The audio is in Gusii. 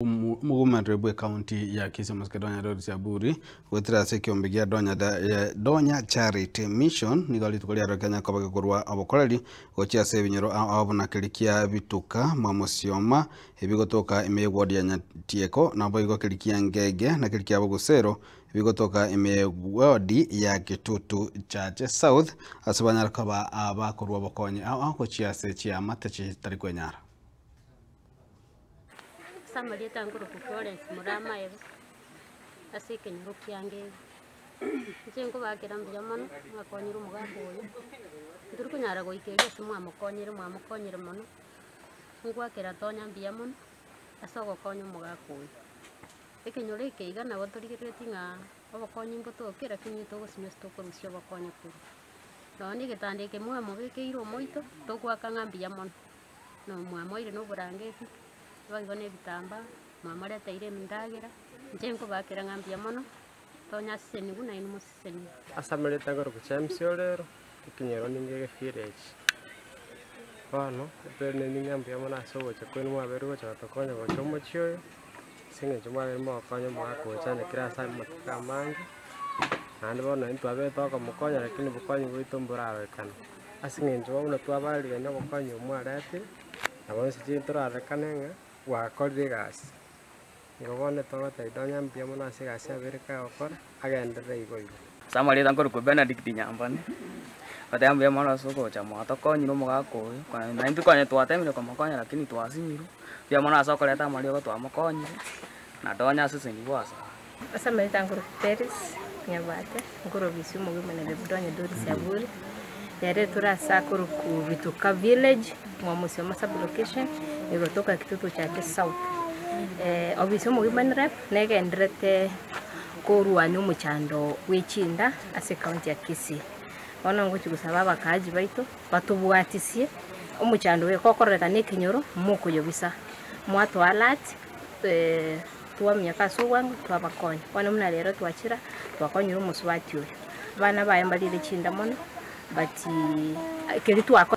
Omogomereri bw'ecounty ya Kisii Omosike Donya Doris Aburi goetera ase ekiombe gia Donya, Donya Charity Mission nigo rituko riarero Kenya koba gekorwa obokoreri gochia ase ebinyoro ao ao buna keria kia Bituka mwa Musioma ebigotoka ime y'eward ya Nyatieko naboigo keria kia Ngege na keria kia Bogusero ebigotoka ime y'eward ya Kitutu Chache South ase banyare koba abakorwa obokonyi ao ao gochia ase chiamate chitari kwenyara. Ase amarieta nkorokwa Florence Muramaeba, ase ekenyoro kiange iga. Inche nkobakera mbuya mono, mwakonyire omogaka oyo, ntori konyara goika erio ase mwamokonyire mwamokonyire mono, ngwakera Tonya mbuya mono, ase ogokonya omogaka oyo. Ekenyoro eke iga nabo torigereretie ng'a obokonyi mbotoke lakini togosinywa ase tokorusia obokonyi korwa. Nonye na egetanda eke mwamobekeire omoito, togoaka ng'a mbuya mono. Na mwamoire na oborangeti, boigo na ebitambaa, mwamoreteire endagera, inche nkobakera ng'a mbuya mono, tonyasesenigwe nainwe mosesenigwe. Ase amareta akorokwa James Orero, ekenyoro ninge village. Bono, ekero ng'a mbuya mono ase ogocha kwenu mwabeire gocha gotokonya gocha omochie oyo, ase eng'encho mwabeire mogokonya omogaka ocha onye kera ase amatuko amange, naende bono intwe twabete tokomokonya lakini obokonyi bwaito mborarorekane. Ase eng'encho bono twabarire nobokonyi obwo mwaretire, nabo inse chiaito torarorekane ng'a gwakorire egasi. Igo bono togotebia Donya mbuya mono ase egasi abeire kagokora, agenderere igo igo. Ase amarieta nkorokwa Benedict Nyambane, ngoteba mbuya mono ase ogocha mwatokonyire omogaka oyo, konya naintwe konya twatemire komokonya lakini twasinyirwe, mbuya mono ase okoreta amariogo twamokonyire, na Donya asesenigwe ase aya. Ase amarieta nkorokwa Peris Nyabate, nkorobisia omogima na Donya Doris Aburi, rero tore ase akorokwa Bituka village, mwa Musoma sub location, egotoka Kitutu Chache South. Obisi omogima rep negenderete korwania omochando bwe chinda ase ecounty ya Kisii. Bono ngochi gosaba abakaaji baito, batobwatisie, omochando oyo gokorekana ekenyoro, mokoyobisa, mwatoa alert. Twaminyeka ase obwango twabakonya. Bono buna rero twachira twakonyire omosubati oyo. Abana baye mbarire chinda mono but keria twako.